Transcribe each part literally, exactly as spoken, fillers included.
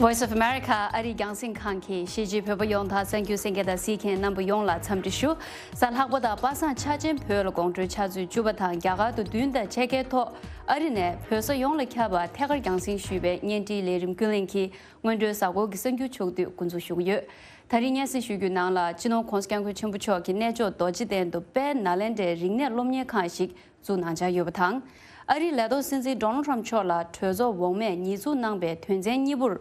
Voice of America ཨ་རིའི་རྒྱང་སྲིང་ཁང་གིས་གཞིས་བྱེས་བོད་པ་ཡོངས་དང་གསར་འགྱུར་གསན་མཁན་དང་གཟིགས་མཁན་རྣམ་པ་ཡོངས་ལ་འཚམས་འདྲི་ཞུ། གཟའ་ལྷག་པ་དང་པ་སངས་འཆར་ཅན་བོད་ལ་དགོང་དྲོའི་ཆུ་ཚོད་བཅུ་པ་དང་རྒྱ་གར་དུ་བདུན་དང་ཕྱེད་ཀའི་ཐོག་ཨ་རི་ནས་བོད་ས་ཡོངས་ལ་ཁྱབ་པ་ཐད་ཀར་རྒྱང་སྲིང་ཞུས་པའི་བརྙན་འཕྲིན་ལས་རིམ་ཀུན་གླེང་གི་སྔོན་འགྲོའི་གཟའ་འཁོར་གྱི་གསར་འགྱུར་ཕྱོགས་བསྡུས་འགོ་འཛུགས་ཞུ་གི་ཡོད། ད་རིང་སྙན་སེང་ཞུ་རྒྱུའི་ནང་ལ་སྤྱི་ནོར་༸གོང་ས་༸སྐྱབས་མགོན་ཆེན་པོ་མཆོག་གིས་གནས་མཆོག་རྡོ་རྗེ་གདན་དུ་དཔལ་ནཱ་ལེནྡྲའི་རིག་གནས་སློབ་གཉེར་ཁང་ཞིག་འཛུགས་གནང་འཆར་ཡོད་པ་དང་། ཨ་རིའི་ལས་ཐོག་སྲིད་འཛིན་ཌོ་ནལ་ཊམ་མཆོག་ལ་གྲོས་ཚོགས་འོག་མས་ཉེས་འཛུགས་གནང་པའི་དོན་ཚན་གཉིས་པོར་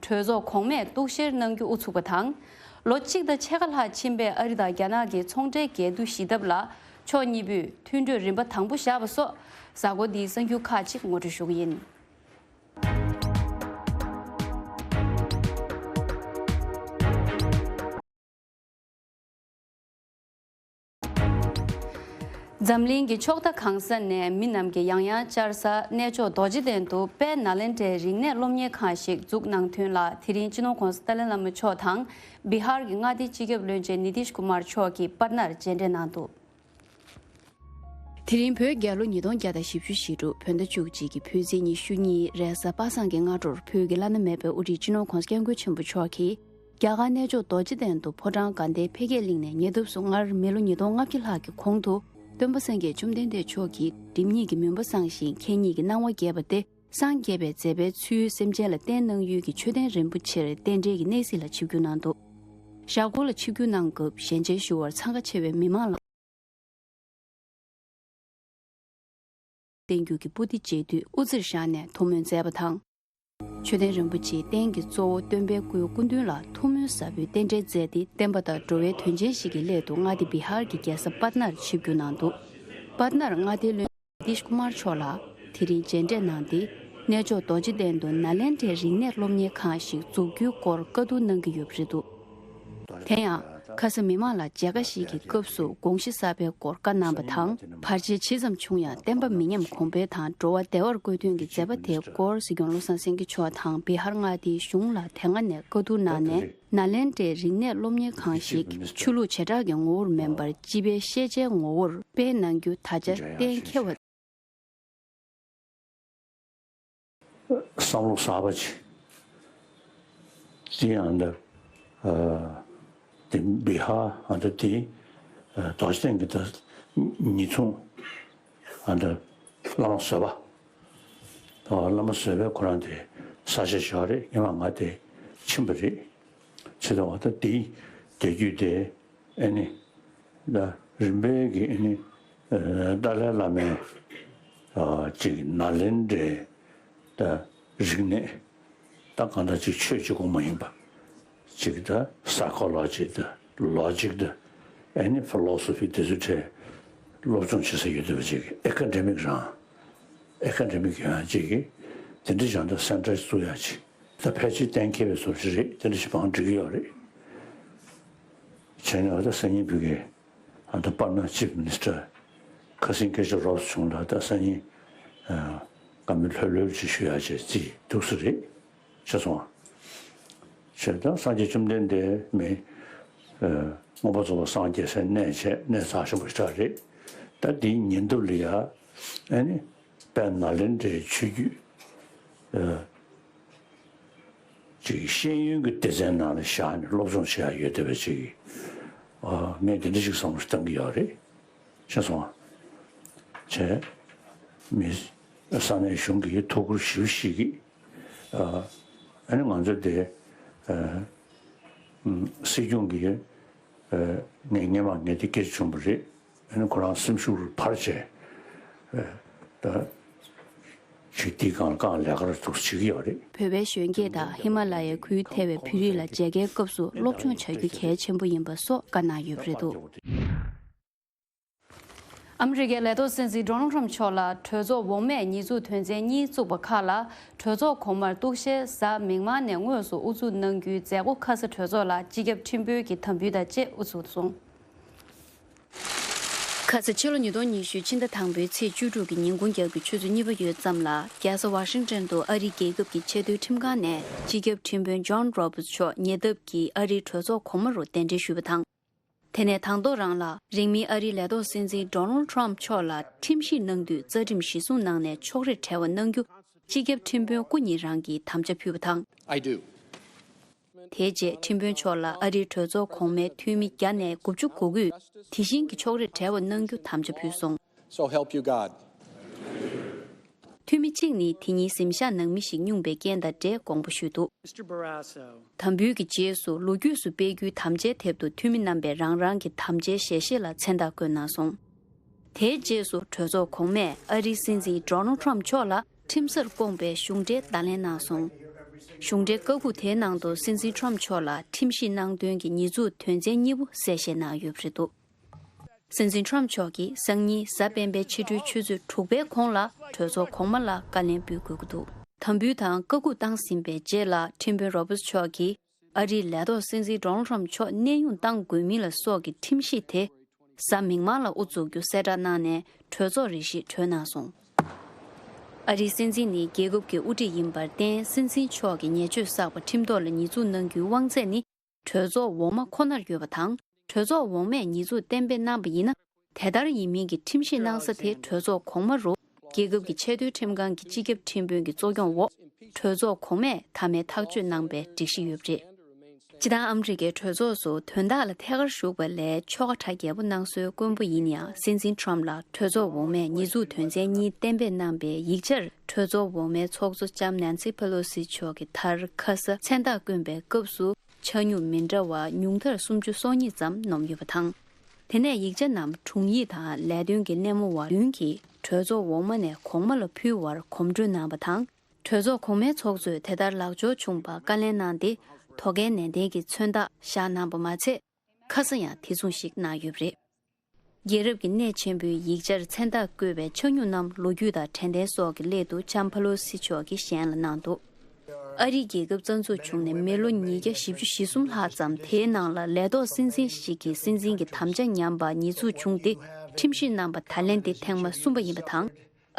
གྲོས་ཚོགས་གོང་མས་གཏུག་བཤེར་གནང་རྒྱུ་དབུ་ཚུགས་པ་དང་། ལོ་གཅིག་དང་ཕྱེད་ཀ་ལྷག་ཕྱིན་པའི་ཨ་རི་དང་རྒྱ་ནག་གི་ཚོང་འབྲེལ་འགལ་འདུ་ཞི་ཐབས་ལ་ཕྱོགས་གཉིས་པོས་མཐུན་གྲོས་རིམ་པ་དང་པོ་བཞག་པ་སོགས་གཟའ་འཁོར་འདིའི་གསར་འགྱུར་ཁག་ཅིག་ངོ་སྤྲོད་ཞུ་གི་ཡིན། འཛམ་གླིང་གི་ཕྱོགས་མཐའ་གང་ས་ནས་མི་རྣམས་ཀྱིས་ཡང་ཡང་བཅར་ས་གནས་མཆོག་རྡོ་རྗེ་གདན་དུ་དཔལ་ནཱ་ལེནྡྲའི་རིག་གནས་སློབ་གཉེར་ཁང་ཞིག་འཛུགས་གནང་དོན་ལ་དེ་རིང་སྤྱི་ནོར་༸གོང་ས་ཏཱ་ལའི་བླ་མ་མཆོག་དང་བི་ཧར་གྱི་མངའ་སྡེའི་སྤྱི་ཁྱབ་བློན་ཆེན་ནི་ཏིཤ་ཀུ་མར་མཆོག་གིས་པཊ་ནར་མཇལ་འཕྲད་གནང་འདུག་དེ་རིང་བོད་རྒྱལ་ལོ་ཉིས་སྟོང་བརྒྱ་དང་བཞི་བཅུ་ཞེ་དྲུག་བོད་ཟླ་བཅུ་གཅིག་གི་ཕུལ་ཚེས་ཉི་ཤུ་གཉིས་རེས་གཟའ་པ་སངས་ཀྱི་སྔ་དྲོར་བོད་ཀྱི་བླ་ན་མེད་པའི་དབུ་ཁྲིད་སྤྱི་ནོར་༸གོང་ས་༸སྐྱབས་མགོན་ཆེན་པོ་མཆོག་གིས་རྒྱ་གར་གནས་མཆོག་རྡོ་རྗེ་གདན་དུ་ཕོ་བྲང་དགའ་ལྡན་འཕེལ་རྒྱས་གླིང་ནས་ཉེ་འདབས་སུ་སྔར་མི་ལོ་ཉིས་སྟོང་ལྔ་བརྒྱ་ལྷག་གི་གོང་དུ་སྟོན་པ་སངས་རྒྱས་བཅོམ་ལྡན་འདས་མཆོག་གིས་སྒྲིབ་གཉིས་ཀྱི་མུན་པ་སངས་ཤིང་མཁྱེན་གཉིས་ཀྱི་སྣང་བ་རྒྱས་པ་སྟེ། སངས་རྒྱས་པའི་མཛད་པའི་ཚུལ་སེམས་ཅན་ལ་བསྟན་གནང་ཡུལ་གྱི་མཆོད་རྟེན་རིན་པོ་ཆེར་རྟེན་འབྲེལ་གྱི་གནས་གཟིགས་ལ་ཆིབས་བསྒྱུར་གནང་འདུག་ཞག་སྒོར་ལ་ཆིབས་བསྒྱུར་གནང་སྐབས་ཞལ་མཇལ་ཞུ་བར་འཚང་ཁ་ཆེ་བའི་མི་མང་ལ། བསྟན་འགྱུར་གྱི་པོ་ཏི་མཇལ་དུས་དབུ་རྩེར་བཞག་ནས་ཐུགས་སྨོན་མཛད་པ་དང་། མཆོད་རྟེན་རིན་པོ་ཆེའི་རྟེན་གྱི་གཙོ་བོ་སྟོན་པའི་སྐུའི་སྐུ་མདུན་ལ་ཐུགས་སྨོན་ཟབ་པོའི་རྟེན་འབྲེལ་མཛད་དེ། བསྟན་པ་དང་འགྲོ་བའི་དོན་ཆེན་ཞིག་གི་སླད་དུ་མངའ་སྡེ་བི་ཧར་གྱི་རྒྱལ་ས་པཊ་ནར་ཆིབས་བསྒྱུར་གནང་འདུག་པཊ་ནར་མངའ་སྡེའི་བློན་ཆེན་ནི་ཏིཤ་ཀུ་མར་མཆོག་ལ་དེ་རིང་མཇལ་འཕྲད་གནང་སྟེ། གནས་མཆོག་རྡོ་རྗེ་གདན་དུ་ནཱ་ལེནྡྲའི་རིག་གནས་སློབ་གཉེར་ཁང་ཞིག་འཛུགས་རྒྱུའི་སྐོར་བཀའ་བསྡུར་གནང་གི་ཡོད་པ་རེད་འདུག་དེ་ཡང་། ཁ་ས་མི་མང་ལ་མཇལ་ཁ་ཞིག་གི་སྐབས་སུ་དགོངས་གཞི་གསར་པའི་སྐོར་བཀའ་གནང་བ་དང་། བར་ཆད་ཇི་ཙམ་བྱུང་ཡང་བསྟན་པ་མི་ཉམས་གོང་འཕེལ་དང་འགྲོ་བ་བདེ་བར་བཀོད་དོན་གྱི་མཛད་པ་དེའི་སྐོར་སྲིད་སྐྱོང་བློ་བཟང་སེང་གེ་མཆོག་དང་བི་ཧར་མངའ་སྡེའི་གཞུང་ལ་དེ་སྔ་ནས་བཀའ་བསྡུར་གནང་ནས། ནཱ་ལེནྡྲའི་རིག་གནས་སློབ་གཉེར་ཁང་ཞིག་ཆོས་ལུགས་བྱེ་བྲག་གི་ངོ་བོར་མིན་པར་སྤྱི་པའི་ཤེས་བྱའི་ངོ་བོར་སྤེལ་གནང་རྒྱུ་ད་ཆ་གཏན་འཁེལ་བ། བསམ་བློ་གསར་པ་ཅིག་དེ་ཡང་འདི་དེ་བི་ཧར་ཨ་འདི་དེ་རྡོ་རྗེ་གདན་གྱི་ད་ཉེས་འཛུགས་ཨ་འདི་བླ་མ་བཟོད་པ། བླ་མ་བཟོད་པའི་ཁོ་རང་དེ་ས་ཆ་ཞིག་རེད། ཉི་མ་ང་དེ་ཕྱིན་པ་རེད། ཕྱི་དང་བ་ད་དེའི་རྒྱལ་རྒྱུད་དེ། ཨེ་ནི། ད་རིམ་པས་ཀྱི་ཨེ་ནི། ཏཱ་ལའི་བླ་མའི་ཅིག་ནཱ་ལེནྡྲའི་ད་རིག་གནས་ད་གང་ལྟར་ཅིག་ཆོས་གཅིག་པོ་མ་ཡིན་པ། ཅིག་ད་སའི་ཀོ་ལོ་ཇི་ད་ལོ་ཇིག་ད་ཨེ་ནི་ཕི་ལོ་སོ་ཕི་དེ་ཚོའི་གྲས་སློབ་སྦྱོང་བྱེད་ས་ཡོད་བསྡད་པ་ཅིག་ཨེ་ཀ་ཌེ་མིག་རང་ཨེ་ཀ་ཌེ་མིག་ཡོང་ཡ་ཅིག་གི་དེ་འདྲ་བྱུང་ད་སེན་ཊར་བཙུགས་ཡ་ཅིག་ད་ཕལ་ཆེར་གཏན་འཁེལ་བའི་བཟོ་ཞིག་རེད། དེ་འདྲ་ཞིག་བང་སྒྲིག་གི་ཡོད་རེད། བྱས་ནས་ཨ་ད་སང་ཉིན་བོད་ཀྱི་ཨ་ད་པར་ན་ཅིབ་མི་ནི་སི་ཊར་ཁ་སང་སྐད་ཆ་རོབ་བྱུང་ལ་ད་སང་ཉིན་བཀའ་མོལ་ལྷོད་ལྷོད་ཅིག་ཞུ་ཡ་བྱས་རྩིས་འདུག་ས་རེད། ཤེས་སོང་ཨ། བྱས་ད་སངས་རྒྱས་བཅོམ་ལྡན་འདས་མི་མངོན་པར་རྫོགས་པར་སངས་རྒྱས་སའི་གནས་བྱས་གནས་རྩ་ཆེན་པོ་ཞིག་རེད། ད་དེའི་ཉེ་འདབས་ལ་ཡ་ཨ་ནི་དཔལ་ནཱ་ལེནྡྲའི་ཆོས་བརྒྱུད། ཅིག་ཤེས་ཡོན་གྱི་སྡེ་ཚན་ནང་ལ་བཞག་ནས་སློབ་སྦྱོང་བྱེད་ཡ་ཡོད་བསྡད་པ་ཅིག་ཨ་ངས་འདི་འདྲ་ཞིག་བསམ་བློ་བཏང་གི་ཡོད་རེད། ཤེས་སོང་ཨ། བྱས་མི་ས་གནས་གཞུང་གི་ཐུགས་ཁུར་ཞེ་པོ་ཞིག་གིས་ཨ་ནི་ང་ཚོ་དེ་ཨ་སྲིད་སྐྱོང་གིས་ཨ་ངས་སྔོན་མ་ངས་དེ་སྐད་ཆ་བྱུང་བ་རེད། ཨ་ནི་ཁོ་རང་སེམས་ཤུགས་འཕར་བྱས་ད་ཅིག་དེའི་སྒང་ལ་ལས་ཀ་ར་ཐུགས་བྱེད་ཀྱི་ཡོད་རེད། བོད་པའི་གཞོན་སྐྱེས་དང་ཧི་མ་ལ་ཡའི་ཁུལ་ཐེ་བའི་བོད་རིགས་ལ་མཇལ་ཁའི་སྐབས་སུ་སློབ་སྦྱོང་བྱ་རྒྱུ་གལ་ཆེན་པོ་ཡིན་པ་སོགས་བཀའ་གནང་ཡོད་པ་རེད་འདུག་ཨ་མི་རི་ཀའི་ལས་ཐོག་སྲིད་འཛིན་ཌོ་ནལ་ཊམ་མཆོག་ལ་གྲོས་ཚོགས་འོག་མས་ཉེས་འཛུགས་དོན་ཚན་གཉིས་བཙུགས་པ་ཁག་ལ་གྲོས་ཚོགས་གོང་མར་གཏུག་བཤེར་གཟའ་མིག་དམར་ནས་དངོས་སུ་དབུ་འཛུགས་གནང་རྒྱུའི་མཛད་སྒོ་ཁ་ས་གྲོས་ཚོགས་ལ་སྤྱི་ཁྱབ་ཁྲིམས་དཔོན་གྱི་དམ་འབུལ་དང་བཅས་དབུ་ཚུགས་སོང་། ཁ་ས་ཕྱི་ལོ་ཉིས་སྟོང་ཉི་ཤུ་ཕྱི་ཟླ་དང་པོའི་ཚེས་བཅུ་དྲུག་གི་ཉིན་གུང་རྒྱབ་ཀྱི་ཆུ་ཚོད་གཉིས་པ་ཡོལ་ཙམ་ལ་རྒྱལ་ས་ཝ་ཤིང་ཊོན་དུ་ཨ་རིའི་རྒྱལ་ཁབ་ཀྱི་ཆེས་མཐོའི་ཁྲིམས་ཁང་ནས་སྤྱི་ཁྱབ་ཁྲིམས་དཔོན་ཇོན་རོ་བར་ཊི་མཆོག་ཉེ་འདབས་ཀྱི་ཨ་རིའི་གྲོས་ཚོགས་གོང་མ་རུ་གདན་འདྲེན་ཞུས་པ་དང་། དེ་ནས་དང་ཐོག་རང་ལ་རིང་མིན་ཨ་རིའི་ལས་ཐོག་སྲིད་འཛིན་ཌོ་ནལ་ཊམ་མཆོག་ལ་ཁྲིམས་ཞིབ་གནང་དུས་རྩ་ཁྲིམས་གཞིར་བཟུང་གནང་ནས་ཕྱོགས་རིས་བྲལ་བ་གནང་རྒྱུ་སྤྱི་ཁྱབ་ཁྲིམས་དཔོན་སྐུ་ཉིད་རང་གིས་དམ་བཅའ་ཕུལ་བ་དང་། I do. དེའི་རྗེས་ཁྲིམས་དཔོན་མཆོག་ལ་ཨ་རིའི་གྲོས་ཚོགས་གོང་མའི་འཐུས་མི་བརྒྱ་ནས་དགུ་བཅུ་གོ་དགུས་དེ་བཞིན་གྱི་ཕྱོགས་རིས་བྲལ་བ་གནང་རྒྱུ་དམ་བཅའ་ཕུལ་སོང་། So help you God. འཐུས་མི་གཅིག་ནི་དེ་ཉིན་གཟིམ་ཤག་ནང་མི་ཞིག་སྙུང་པའི་རྐྱེན་དང་འབྲེལ་དགོངས་པ་ཞུས་འདུག Mister Barrasso. དམ་འབུལ་གྱི་རྗེས་སུ་ལོ་རྒྱུས་སུ་སྤེལ་རྒྱུའི་དམ་བཅའི་དེབ་ཏུ་འཐུས་མི་རྣམ་པས་རང་རང་གི་དམ་བཅའི་ཞལ་བཞེས་ལ་མཚན་རྟགས་བཀོད་གནང་སོང་། དེའི་རྗེས་སུ་གྲོས་ཚོགས་གོང་མས་ཨ་རིའི་སྲིད་འཛིན་Donald Trump མཆོག་ལ་ཁྲིམས་སར་བསྐོངས་པའི་གཞུང་འབྲེལ་བརྡ་ལན་གནང་སོང་། གཞུང་འབྲེལ་བཀའ་འགུག་དེའི་ནང་དུ་སྲིད་འཛིན་Trump མཆོག་ལ་ཁྲིམས་ཞིབ་གནང་དོན་གྱི་ཉེས་འཛུགས་དོན་ཚན་གཉིས་པོ་གསལ་བཤད་གནང་ཡོད་པ་རེད་འདུག་སྲིད་འཛིན་Trump མཆོག་གིས་སང་ཉིན་གཟའ་སྤེན་པའི་ཕྱི་དྲོའི་ཆུ་ཚོད་དྲུག་པའི་གོང་ལ་གྲོས་ཚོགས་གོང་མ་ལ་བཀའ་ལན་འབུལ་དགོས་ཀྱི་འདུག་དམ་འབུལ་དང་བཀའ་འགུག་བཏང་ཟིན་པའི་རྗེས་ལ་ཁྲིམས་དཔོན་Roberts མཆོག་གིས་ཨ་རིའི་ལས་ཐོག་སྲིད་འཛིན་Donald Trump མཆོག་གནས་དབྱུང་བཏང་དགོས་མིན་ལ་སོགས་ཀྱི་ཁྲིམས་གཞི་དེ་གཟའ་མིག་དམར་ལ་དབུ་འཛུགས་རྒྱུ་གསལ་བསྒྲགས་གནང་ནས་གྲོས་ཚོགས་རེ་ཞིག་གྲོལ་གནང་སོང་། ཨ་རིའི་སྲིད་འཛིན་ནི་རྒྱལ་ཁབ་ཀྱི་དབུ་ཁྲིད་ཡིན་པར་བརྟེན་སྲིད་འཛིན་མཆོག་གིས་ཉེས་སྤྱོད་བསགས་པ་ཁྲིམས་ཐོག་ལ་ཉེས་འཛུགས་གནང་རྒྱུའི་དབང་ཚད་ནི་གྲོས་ཚོགས་འོག་མ་ཁོ་ནར་ཡོད་པ་དང་། གྲོས་ཚོགས་འོག་མས་ཉེས་འཛུགས་གཏན་འབེབས་གནང་པ་ཡིན་ན། དེ་ལྟར་ཡིན་མིན་གྱི་ཁྲིམས་ཞིབ་གནང་ས་དེ་གྲོས་ཚོགས་གོང་མ་རུ་རྒྱལ་ཁབ་ཀྱི་ཆེས་མཐོའི་ཁྲིམས་ཁང་གི་སྤྱི་ཁྱབ་ཁྲིམས་དཔོན་གྱི་གཙོ་སྐྱོང་འོག་གྲོས་ཚོགས་གོང་མས་མཐའ་མའི་ཐག་གཅོད་གནང་པའི་སྒྲིག་གཞི་ཡོད་པ་རེད། སྤྱི་བཏང་ཨ་མི་རི་ཀའི་གྲོས་ཚོགས་སུ་དོན་དག་ལ་ཐད་ཀར་ཞུགས་པ་ལས་ཆོལ་ཁ་གྲ་རྒྱས་པོ་གནང་སྲོལ་དཀོན་པོ་ཡིན་ཡང་། སྲིད་འཛིན་Trump ལ་གྲོས་ཚོགས་འོག་མས་ཉེས་འཛུགས་དོན་ཚན་གཉིས་གཏན་འབེབས་གནང་པའི་ཡིག་ཆར་གྲོས་ཚོགས་འོག་མའི་ཚོགས་གཙོ་ལྕམ་Nancy Pelosi མཆོག་གིས་མཐར་ཁ་ས་མཚན་རྟགས་བསྐྱོན་པའི་སྐབས་སུ། ཆ་སྙོམས་མི་འདྲ་བ་ཉུང་མཐར་སུམ་ཅུ་སོ་གཉིས་ཙམ་བསྣམས་ཡོད་པ་དང་། དེ་ནས་ཡིག་ཆ་རྣམས་དྲུང་ཡིག་དང་ལས་དོན་གྱི་སྣེ་མོ་བ་བདུན་གྱིས་གྲོས་ཚོགས་འོག་མ་ནས་གོང་མ་ལ་ཕུལ་བར་གོམ་བགྲོད་གནང་བ་དང་། གྲོས་ཚོགས་གོང་མའི་ཚོགས་གཙོས་དེ་ལྟར་ལག་འབྱོར་བྱུང་བར་བཀའ་ལན་གནང་སྟེ། དོ་གལ་ནན་ཏན་གྱི་མཚོན་རྟགས་བཞག་གནང་པ་མ་ཚད། ཁ་ས་ཡང་དེ་མཚུངས་ཤིག་གནང་ཡོད་པ་རེད། རྒྱལ་རབས་ཀྱི་གནད་ཆེན་པོའི་ཡིག་ཆར་མཚན་རྟགས་བཀོད་པའི་ཆ་སྙོམས་རྣམས་ལོ་རྒྱུས་དང་དྲན་རྟེན་སོགས་ཀྱི་སླད་དུ་ལྕམ་Pelosi མཆོག་གིས་གཞན་ལ་གནང་འདུག་ཨ་རིའི་རྒྱལ་ཁབ་རྩ་འཛུགས་བྱུང་ནས་མི་ལོ་ཉིས་བརྒྱ་བཞི་བཅུ་ཞེ་གསུམ་ལྷག་ཙམ། དེའི་ནང་ལ་ལས་ཐོག་སྲིད་འཛིན་ཞིག་གིས་སྲིད་འཛིན་གྱི་དམ་བཅའ་ཉམས་པར་ཉེས་འཛུགས་བྱུང་སྟེ། ཁྲིམས་ཞིབ་གནང་པ་ད་ལན་དེ་ཐེངས་མ་གསུམ་པ་ཡིན་པ་དང་།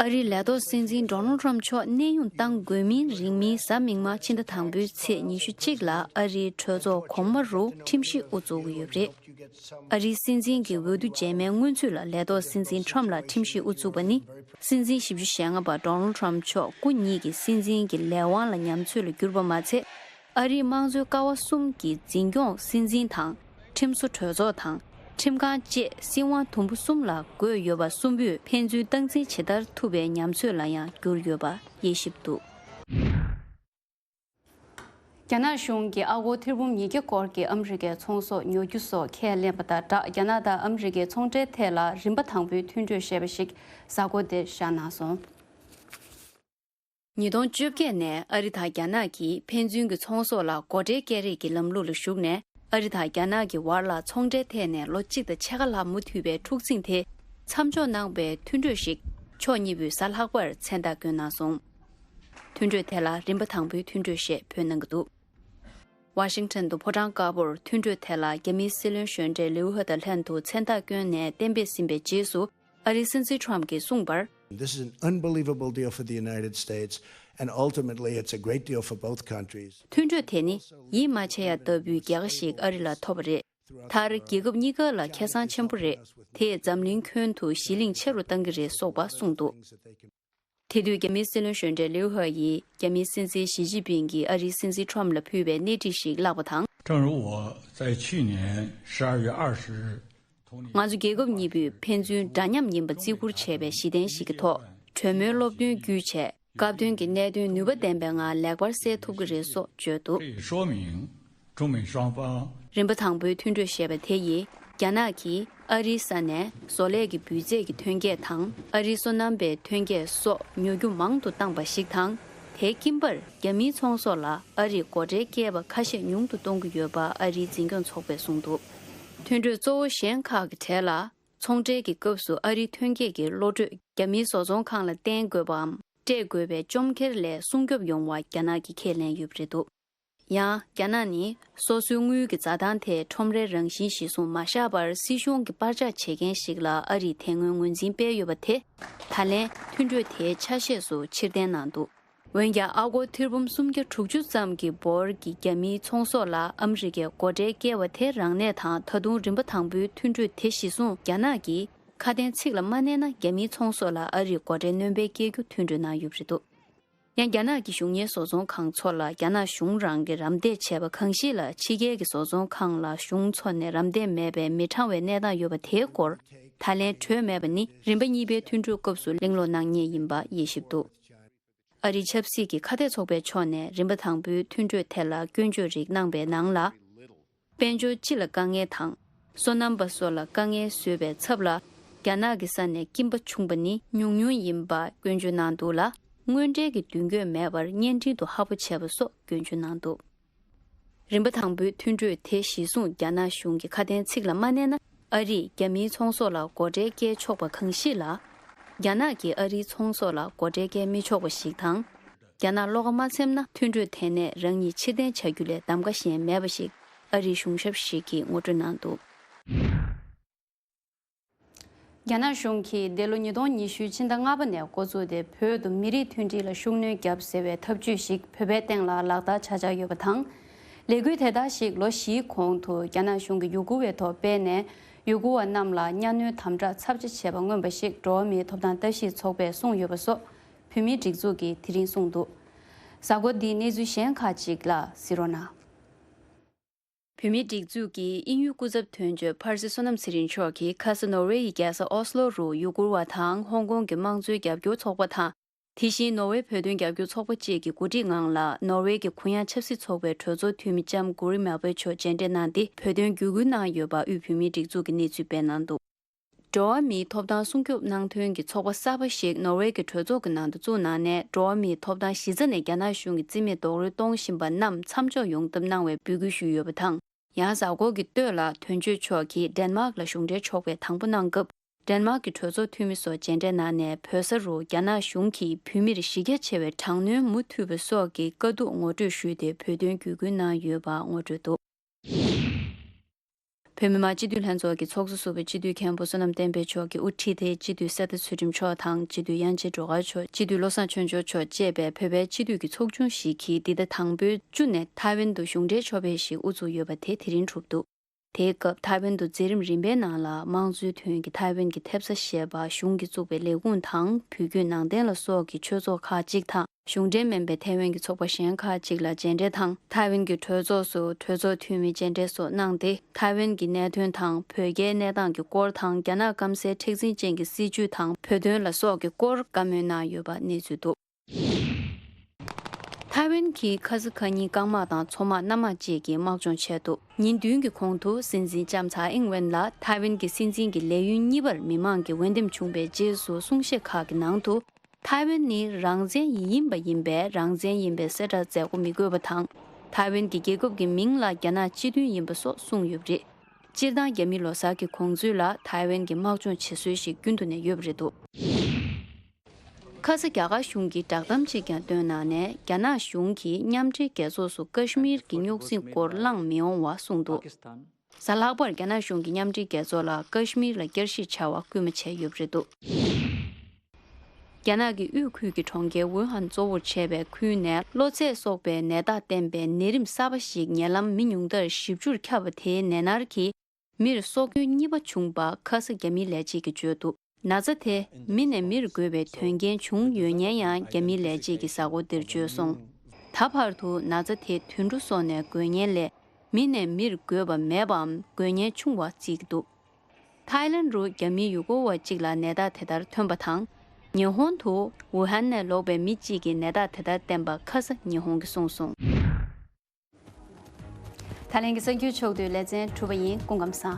ཨ་རིའི་ལས་ཐོག་སྲིད་འཛིན་Donald Trump མཆོག་གནས་དབྱུང་གཏང་དགོས་མིན་རིང་མིན་གཟའ་མིག་དམར་ཕྱི་ཟླ་དང་པོའི་ཚེས་ཉི་ཤུ་གཅིག་ལ་ཨ་རིའི་གྲོས་ཚོགས་གོང་མ་རུ་ཁྲིམས་ཞིབ་དབུ་འཛུགས་ཀྱི་ཡོད་པ་རེད། ཨ་རིའི་སྲིད་འཛིན་གྱི་འོས་བསྡུ་རྗེས་མའི་སྔོན་ཚུད་ལ་ལས་ཐོག་སྲིད་འཛིན་Trump ལ་ཁྲིམས་ཞིབ་དབུ་བཙུགས་པ་ནི། སྲིད་འཛིན་བཞི་བཅུ་ཞེ་ལྔ་པ་Donald Trump མཆོག་སྐུ་ཉིད་ཀྱི་སྲིད་འཛིན་གྱི་ལས་དབང་ལ་ཉམས་ཚོད་ལ་གྱུར་པ་མ་ཚད། ཨ་རིའི་དམངས་གཙོའི་ཀ་བ་གསུམ་གྱི་འཛིན་སྐྱོང་སྲིད་འཛིན་དང་། ཁྲིམས་བཟོ་གྲོས་ཚོགས་དང་། ཁྲིམས་ཁང་བཅས་སྲིད་དབང་དུམ་བུ་གསུམ་ལ་བགོས་ཡོད་པ་གསུམ་པོས་ཕན་ཚུན་སྟངས་འཛིན་ཇི་ལྟར་ཐུབ་པའི་ཉམས་ཚོད་ལ་ཡང་གྱུར་ཡོད་པ་དབྱེ་ཞིབ་འདུག་རྒྱ་ནག་གཞུང་གིས་ཨ་སྒོར་ཐེར་འབུམ་ཉིས་བརྒྱ་སྐོར་གྱི་ཨ་མི་རི་ཀའི་ཚོང་ཟོག་ཉོ་རྒྱུ་སོགས་ཁས་ལེན་པ་དང་སྦྲགས། རྒྱ་ནག་དང་ཨ་མི་རི་ཀའི་ཚོང་འབྲེལ་ཐད་ལ་རིམ་པ་དང་པོའི་མཐུན་གྲོས་ཞེས་པ་ཞིག་གཟའ་འཁོར་འདིར་བཞག་གནང་སོང་། ཉིས་སྟོང་བཅོ་བརྒྱད་ནས་ཨ་རི་དང་རྒྱ་ནག་གིས་ཕན་ཚུན་གྱི་ཚོང་ཟོག་ལ་སྒོ་ཁྲལ་སྐྱེལ་རེས་ཀྱི་ལམ་ལུགས་ལ་ཞུགས་ནས། ཨ་རི་དང་རྒྱ་ནག་གི་བར་ལ་ཚོང་འབྲེལ་ཐད་ནས་ལོ་གཅིག་དང་ཕྱེད་ཀ་ལྷག་མུ་མཐུད་པའི་འཁྲུག་འཛིང་དེ་མཚམས་འཇོག་གནང་བའི་མཐུན་གྲོས་ཤིག་ཕྱོགས་གཉིས་པོས་གཟའ་ལྷག་པར་མཚན་རྟགས་བསྐྱོན་གནང་སོང་། མཐུན་གྲོས་དེ་ལ་རིམ་པ་དང་པོའི་མཐུན་གྲོས་ཞེས་འབོད་གནང་གི་འདུག་ཝ་ཤིང་ཊོན་དུ་ཕོ་བྲང་དཀར་པོར་མཐུན་གྲོས་དེ་ལ་རྒྱ་མིའི་སྲིད་བློན་གཞོན་གྲས་ལིའུ་ཧེ་དང་ལྷན་དུ་མཚན་རྟགས་བསྐྱོན་ནས་གཏན་འབེབས་ཟིན་པའི་རྗེས་སུ། ཨ་རིའི་སྲིད་འཛིན་Trump གྱིས་གསུངས་པར། This is an unbelievable deal for the United States, and ultimately it's a great deal for both countries. མཐུན་གྲོས་དེ་ནི་ཡིད་མ་ཆེས་ཡ་ལྟ་བུའི་རྒྱལ་ཁ་ཞིག་ཨ་རི་ལ་ཐོབ་པ་རེད། མཐར་རྒྱལ་ཁབ་གཉིས་ཀ་ལ་ཁེ་བཟང་ཆེན་པོ་རེད། དེས་འཛམ་གླིང་ཁྱོན་དུ་ཞི་ལྷིང་ཆེ་རུ་གཏང་གི་རེད་སོགས་པ་གསུངས་འདུག་དེ་དུས་རྒྱ་མིའི་སྲིད་བློན་གཞོན་གྲས་ལིའུ་ཧེ་ཡིས་རྒྱ་མིའི་སྲིད་འཛིན་ཞི་ཅིན་ཕིང་གིས་ཨ་རིའི་སྲིད་འཛིན་Trump ལ་ཕུལ་བའི་སྣེ་ཁྲིད་ཞིག་བཀླགས་པ་དང་། 正如我在去年十二月二十日 ང་ཚོ་རྒྱལ་ཁབ་གཉིས་པོས་ཕན་ཚུན་འདྲ་མཉམ་ཡིན་པ་བརྩི་བཀུར་བྱས་པའི་གཞི་རྟེན་ཞིག་གི་ཐོག་གྲོས་མོལ་སློབ་སྟོན་བརྒྱུད་བྱས། སྐབས་དོན་གྱི་གནད་དོན་ནུས་པ་ལྡན་པའི་ངང་ལེགས་པར་སེལ་ཐུབ་ཀྱི་རེད་སོགས་བརྗོད་འདུག 这也说明中美双方 རིམ་པ་དང་པོའི་མཐུན་གྲོས་ཞེས་པ་དེ་ཡིས་རྒྱ་ནག་གིས་ཨ་རིའི་ས་ནས་བཟོ་ལས་ཀྱི་འབུལ་རྫས་ཀྱི་ཐོན་སྐྱེད་དང་ཨ་རིའི་སོ་ནམ་པའི་ཐོན་སྐྱེད་སོགས་ཉོ་རྒྱུ་མང་དུ་བཏང་པ་ཞིག་དང་། དེའི་དཀྱིལ་འབར་རྒྱ་མིའི་ཚོང་ཟོག་ལ་ཨ་རིས་སྒོ་ཁྲལ་བཀལ་བ་ཁ་ཤས་ཉུང་དུ་གཏོང་གི་ཡོད་པ་ཨ་རིའི་འཛིན་སྐྱོང་ཚོགས་པས་གསུངས་འདུག་མཐུན་གྲོས་གཙོ་བོ་གཞན་ཁག་གི་གྲས་ལ། ཚོང་འབྲེལ་གྱི་སྐབས་སུ་ཨ་རིའི་ཐོན་སྐྱེད་ཀྱི་བློ་གྲོས་རྒྱ་མིའི་བཟོ་ཚོང་ཁང་ལ་བརྟེན་དགོས་པའམ། སྤྲད་དགོས་པའི་བཅོམ་ཁྱེར་ལས་སྲུང་སྐྱོབ་ཡོང་བ་རྒྱ་ནག་གིས་ཁས་ལེན་ཡོད་པ་རེད་འདུག་ཡང་། རྒྱ་ནག་ནི་སོ་སོའི་དངུལ་གྱི་འཛའ་ཐང་དེ་ཁྲོམ་རའི་རང་བཞིན་གཞིར་བཟུང་མ་བཞག་པར་སྲིད་གཞུང་གི་པར་ཆག་བྱེད་མཁན་ཞིག་ལ་ཨ་རིས་དེ་སྔོན་ངོས་འཛིན་སྤེལ་ཡོད་པ་དེ། ད་ལན་མཐུན་གྲོས་དེའི་ཆ་ཤས་སུ་ཕྱིར་འཐེན་གནང་འདུག་འོན་ཀྱང་། ཨ་སྒོར་ཐེར་འབུམ་སུམ་བརྒྱ་དྲུག་ཅུ་ཙམ་གྱི་འབོར་གྱི་རྒྱ་མིའི་ཚོང་ཟོག་ལ་ཨ་མི་རི་ཀས་སྒོ་ཁྲལ་བཀལ་བ་དེ་རང་ནས་དང་། ད་དུང་རིམ་པ་དང་པོའི་མཐུན་གྲོས་དེ་གཞིར་བཟུང་རྒྱ་ནག་གིས་ཁ་དན་ཚིག་ལ་མ་གནས་ན། རྒྱ་མིའི་ཚོང་ཟོག་ལ་ཨ་རིས་སྒོ་ཁྲལ་སྣོན་སྤེལ་བཀལ་རྒྱུ་མཐུན་གྲོས་གནང་ཡོད་པ་རེད་འདུག་ཡང་རྒྱ་ནག་གི་གཞུང་གཉེར་བཟོ་ཚོང་ཁང་ཚོ་ལ་རྒྱ་ནག་གཞུང་རང་གིས་རམ་འདེགས་བྱས་པ་གང་ཞིག་ལ་ཕྱི་རྒྱལ་གྱི་བཟོ་ཚོང་ཁང་ལ་གཞུང་ཚོ་ནས་རམ་འདེགས་མེད་པའི་མི་དྲང་བའི་གནས་སྟངས་ཡོད་པ་དེའི་སྐོར་ད་ལན་གྲོས་མེད་པ་ནི་རིམ་པ་གཉིས་པའི་མཐུན་གྲོས་སྐབས་སུ་གླེང་སློང་གནང་ངེས་ཡིན་པ་དབྱེ་ཞིབ་འདུག་ཨ་རིའི་ཆབ་སྲིད་ཀྱི་ཁ་གཏད་ཚོགས་པའི་ཕྱོགས་ནས་རིམ་པ་དང་པོའི་མཐུན་གྲོས་དེ་ལ་སྐྱོན་བརྗོད་རིགས་གནང་པའི་ནང་ལ། དཔལ་འབྱོར་སྤྱི་ལ་དཀའ་ངལ་དང་། སོ་ནམ་པ་སོགས་ལ་དཀའ་ངལ་བཟོས་པའི་ཚབ་ལ། རྒྱ་ནག་གི་ས་ནས་སྐྱིན་པ་བྱུང་པ་ནི་ཉུང་ཉུང་ཡིན་པ་སྐྱོན་བརྗོད་གནང་འདུག་ལ། དངོས་འབྲེལ་གྱི་མདུན་སྐྱོད་མེད་པར་བརྙན་འཕྲིན་དུ་ཧ་པོ་བྱས་པ་སོགས་སྐྱོན་བརྗོད་གནང་འདུག་རིམ་པ་དང་པོའི་མཐུན་གྲོས་དེ་གཞི་བཟུང་རྒྱ་ནག་གཞུང་གི་ཁ་དན་ཚིག་ལ་མ་གནས་ན། ཨ་རིས་རྒྱ་མིའི་ཚོང་ཟོག་ལ་སྒོ་ཁྲལ་བཀལ་ཆོག་པ་གང་ཞིག་ལ། རྒྱ་ནག་གིས་ཨ་རིའི་ཚོང་ཟོག་ལ་སྒོ་ཁྲལ་བཀལ་མི་ཆོག་པ་ཞིག་དང་། རྒྱ་ནག་བློ་ཁ་མ་ཚིམ་ན་མཐུན་གྲོས་དེ་ནས་རང་ཉིད་ཕྱིར་འཐེན་བྱ་རྒྱུ་ལས་གདམ་ག་གཞན་མེད་པ་ཞིག་ཨ་རིའི་གཞུང་ཞབས་ཤིག་གིས་ངོ་སྤྲོད་གནང་འདུག་རྒྱ་ནག་གཞུང་གིས་འདི་ལོ་ཉིས་སྟོང་ཉི་ཤུའི་ཕྱི་ཟླ་ལྔ་པ་ནས་འགོ་བཙུགས་ཏེ་བོད་དུ་མི་རིགས་མཐུན་སྒྲིལ་ལ་ཤུགས་སྣོན་བརྒྱབ་ཟེར་བའི་ཐབས་ཇུས་ཤིག་བོད་པའི་སྟེང་ལ་ལག་བསྟར་བྱ་འཆར་ཡོད་པ་དང་། ལས་འགུལ་དེ་དག་ཞིག་ལོ་བཞིའི་གོང་དུ་རྒྱ་ནག་གཞུང་གིས་ཡུ་གུར་བའི་ཐོག་སྤེལ་ནས། ཡུ་གུར་བ་རྣམས་ལ་གཉའ་གནོན་དམ་དྲག་ཚབས་ཆེ་བྱས་པ་མངོན་པ་ཞིག་འགྲོ་བ་མིའི་ཐོབ་ཐང་ལྟ་ཞིབ་ཚོགས་པས་གསུངས་ཡོད་པ་སོགས་བོད་མིའི་སྒྲིག་འཛུགས་ཀྱིས་དེ་རིང་གསུངས་འདུག་གཟའ་འཁོར་འདིའི་གནས་ཚུལ་གཞན་ཁག་ཅིག་ལ་གཟིགས་རོགས་གནང་། བོད་མིའི་སྒྲིག་འཛུགས་ཀྱི་དབྱིན་ཡུལ་སྐུ་ཚབ་དོན་གཅོད་ཕར་སྲིད་བསོད་ནམས་ཚེ་རིང་མཆོག་གིས་ཁ་ས་ནོར་ཝེ་ཡི་རྒྱལ་ས་ཨོ་སི་ལོ་རུ་ཡུ་གུར་བ་དང་ཧོང་ཀོང་གི་དམངས་གཙོའི་རྒྱབ་སྐྱོར་ཚོགས་པ་དང་། དེ་བཞིན་ནོར་ཝེ་བོད་དོན་རྒྱབ་སྐྱོར་ཚོགས་པ་བཅས་ཀྱི་གོ་སྒྲིག་ངང་ལ་ནོར་ཝེ་གི་གུ་ཡངས་ཆབ་སྲིད་ཚོགས་པའི་གྲོས་ཚོགས་འཐུས་མི་ལྕམ་གུ་རི་མ་བོ་མཆོག་མཇལ་འཕྲད་གནང་སྟེ་བོད་དོན་བརྒྱུད་སྐུལ་གནང་ཡོད་པ་དབུས་བོད་མིའི་སྒྲིག་འཛུགས་ཀྱིས་གནས་ཚུལ་སྤེལ་གནང་འདུག་འགྲོ་བ་མིའི་ཐོབ་ཐང་སྲུང་སྐྱོབ་གནང་མཁན་གྱི་ཚོགས་པ་གསར་པ་ཞིག་ནོར་ཝེ་གི་གྲོས་ཚོགས་ཀྱི་ནང་དུ་བཙུགས་གནང་ནས་འགྲོ་བ་མིའི་ཐོབ་ཐང་གཞི་རྩ་ནས་རྒྱ་ནག་གཞུང་གིས་རྩིས་མེད་རྡོག་རོལ་གཏོང་བཞིན་པ་རྣམས་མཚམས་འཇོག་ཡོང་ཐབས་གནང་བའི་འབོད་སྐུལ་ཞུས་ཡོད་པ་དང་། ཡང་གཟའ་འཁོར་གྱི་སྟོད་ལ་དོན་གཅོད་མཆོག་གིས་ཌེན་མཱག་ལ་གཞུང་འབྲེལ་ཕྱོགས་ཕེབས་དང་པོ་གནང་སྐབས། ཌེན་མཱག་གི་གྲོས་ཚོགས་འཐུས་མི་སོགས་མཇལ་འཕྲད་གནང་ནས་བོད་ས་རུ་རྒྱ་ནག་གཞུང་གིས་བོད་མིར་གཞི་རྒྱ་ཆེ་བའི་དྲག་གནོན་མུ་མཐུད་པ་སོགས་ཀྱི་དཀའ་སྡུག་ངོ་སྤྲོད་ཞུས་ཏེ་བོད་དོན་བརྒྱུད་སྐུལ་གནང་ཡོད་པ་ངོ་སྤྲོད་འདུག་བོད་མི་མང་སྤྱི་འཐུས་ལྷན་ཚོགས་ཀྱི་ཚོགས་གཙོ་ཟུར་པ་སྤྱི་འཐུས་མཁན་པོ་བསོད་ནམས་བསྟན་འཕེལ་མཆོག་གིས་དབུ་ཁྲིད་དེ་སྤྱི་འཐུས་གསེར་རྟ་ཚུལ་ཁྲིམས་མཆོག་དང་སྤྱི་འཐུས་དབྱངས་ཅན་སྒྲོལ་དཀར་མཆོག་སྤྱི་འཐུས་བློ་བཟང་ཆོས་འབྱོར་མཆོག་བཅས་པའི་བོད་པའི་སྤྱི་འཐུས་ཀྱི་ཚོགས་ཆུང་ཞིག་གིས་འདི་ཟླ་དང་པོའི་བཅུ་ནས་ཐའེ་ཝན་དུ་གཞུང་འབྲེལ་ཕྱོགས་ཕེབས་ཤིག་དབུ་བཙུགས་ཡོད་པ་དེ་དེ་རིང་གྲུབ་འདུག་དེའི་སྐབས་ཐའེ་ཝན་དུ་མཛད་རིམ་རིམ་པའི་ནང་ལ་དམངས་གཙོའི་དོན་གྱི་ཐའེ་ཝན་གྱི་ཐེབས་རྩ་ཞེས་པ་གཞུང་གིས་བཙུགས་པའི་ལས་ཁུངས་དང་བོད་བརྒྱུད་ནང་བསྟན་ལ་སོགས་ཀྱི་ཆོས་ཚོགས་ཁག་ཅིག་དང་གཞུང་འབྲེལ་མིན་པའི་ཐའེ་ཝན་གྱི་ཚོགས་པ་གཞན་ཁག་ཅིག་ལ་མཇལ་འཕྲད་དང་ཐའེ་ཝན་གྱི་གྲོས་ཚོགས་སུ་གྲོས་ཚོགས་འཐུས་མི་མཇལ་འཕྲད་སོགས་གནང་སྟེ་ཐའེ་ཝན་གྱི་གནད་དོན་དང་བོད་རྒྱའི་གནས་སྟངས་ཀྱི་སྐོར་དང་རྒྱ་ནག་སྐམ་སའི་མཁྲེགས་འཛིན་ཅན་གྱི་སྲིད་བྱུས་དང་བོད་དོན་ལ་སོགས་ཀྱི་སྐོར་བཀའ་མོལ་གནང་ཡོད་པ་གནས་ཚུལ་འདུག་ཐའེ་ཝན་གྱིས་ཁ་ས་ཁ་ཉིན་རྐང་དམག་དང་མཚོ་དམག་གནམ་དམག་བཅས་ཀྱི་དམག་སྦྱོང་བྱས་འདུག་ཉིན་བདུན་གྱི་གོང་དུ་སྲིད་འཛིན་ལྕམ་ཚའེ་ཨིང་ཝེན་ལ་ཐའེ་ཝན་གྱི་སྲིད་འཛིན་གྱི་ལས་ཡུན་གཉིས་པར་མི་མང་གིས་འོས་འདེམས་བྱུང་བའི་རྗེས་སུ་གསུང་བཤད་ཁག་གི་ནང་དུ། ཐའེ་ཝན་ནི་རང་བཙན་ཡིན་པ་ཡིན་པས་རང་བཙན་ཡིན་པའི་གསལ་བསྒྲགས་མཛད་སྒོ་མི་དགོས་པ་དང་། ཐའེ་ཝན་གྱི་རྒྱལ་ཁབ་ཀྱི་མིང་ལ་རྒྱ་ནག་སྤྱི་མཐུན་ཡིན་པ་སོགས་གསུངས་ཡོད་པ་རེད། སྤྱིར་བཏང་རྒྱ་མི་ལོ་གསར་གྱི་དགོང་ཚུལ་ལ་ཐའེ་ཝན་གྱི་དམག་སྦྱོང་བྱེད་སྲོལ་ཞིག་རྒྱུན་དུ་ནས་ཡོད་པ་རེད་འདུག་ཁ་ས་རྒྱ་གར་གཞུང་གིས་བསྒྲགས་གཏམ་ཅིག་ཀྱང་བཏོན་གནང་ནས་རྒྱ་ནག་གཞུང་གིས་མཉམ་འབྲེལ་རྒྱལ་ཚོགས་སུ་ཀ་ཤི་མིར་གྱི་རྙོག་ཟིང་སྐོར་བླངས་མི་འོང་བ་གསུངས་འདུག་གཟའ་ལྷག་པར་རྒྱ་ནག་གཞུང་གིས་མཉམ་འབྲེལ་རྒྱལ་ཚོགས་ལ་ཀ་ཤི་མིར་ལ་བསྐྱར་ཞིབ་བྱ་བ་སྐུལ་མ་བྱས་ཡོད་པ་རེད་འདུག་རྒྱ་ནག་གི་དབུས་ཁུལ་གྱི་གྲོང་ཁྱེར་ཝུ་ཧན་གཙོ་བོར་བྱས་པའི་ཁུལ་ནས་གློ་ཚད་གསོག་པའི་ནད་རྟགས་བསྟན་པའི་ནད་རིམས་གསར་པ་ཞིག་ཉེ་ལམ་མི་ཉུང་མཐར་བཞི་བཅུར་ཁྱབ་པ་དེའི་ནད་མནར་གྱིས་མིར་སྲོག་སྐྱོན་གཉིས་པ་བྱུང་པ་ཁ་ས་རྒྱ་མིའི་ལས་བྱེད་ཀྱིས་བརྗོད་འདུག་ན་ཚ་དེ་མི་ནས་མིར་འགོས་པའི་དོན་རྐྱེན་བྱུང་ཡོད་ཉེན་ཡང་རྒྱ་མིའི་ལས་བྱེད་ཀྱིས་གཟའ་འཁོར་འདིར་བརྗོད་སོང་། ད་བར་དུ་ན་ཚ་དེ་དུད་འགྲོ་སོགས་ནས་འགོས་ཉེན་ལས་མི་ནས་མིར་འགོས་པ་མེད་པའམ་འགོས་ཉེན་ཆུང་བ་བརྩི་གི་འདུག་ཐའི་ལན་རུ་རྒྱ་མིའི་ཡུལ་སྐོར་བ་གཅིག་ལ་ནད་རྟགས་དེ་ལྟར་ཐོན་པ་དང་། ཉི་ཧོང་དུ་ཝུ་ཧན་ནས་ལོག་པའི་མི་གཅིག་གིས་ནད་རྟགས་དེ་ལྟར་བསྟན་པ་ཁ་ས་ཉི་ཧོང་གིས་གསུངས་སོང་། ད་ལན་གྱི་གསར་འགྱུར་ཕྱོགས་བསྡུས་ལེ་ཚན་གྲུབ་པ་ཡིན། སྐུ་ཁམས་བཟང་།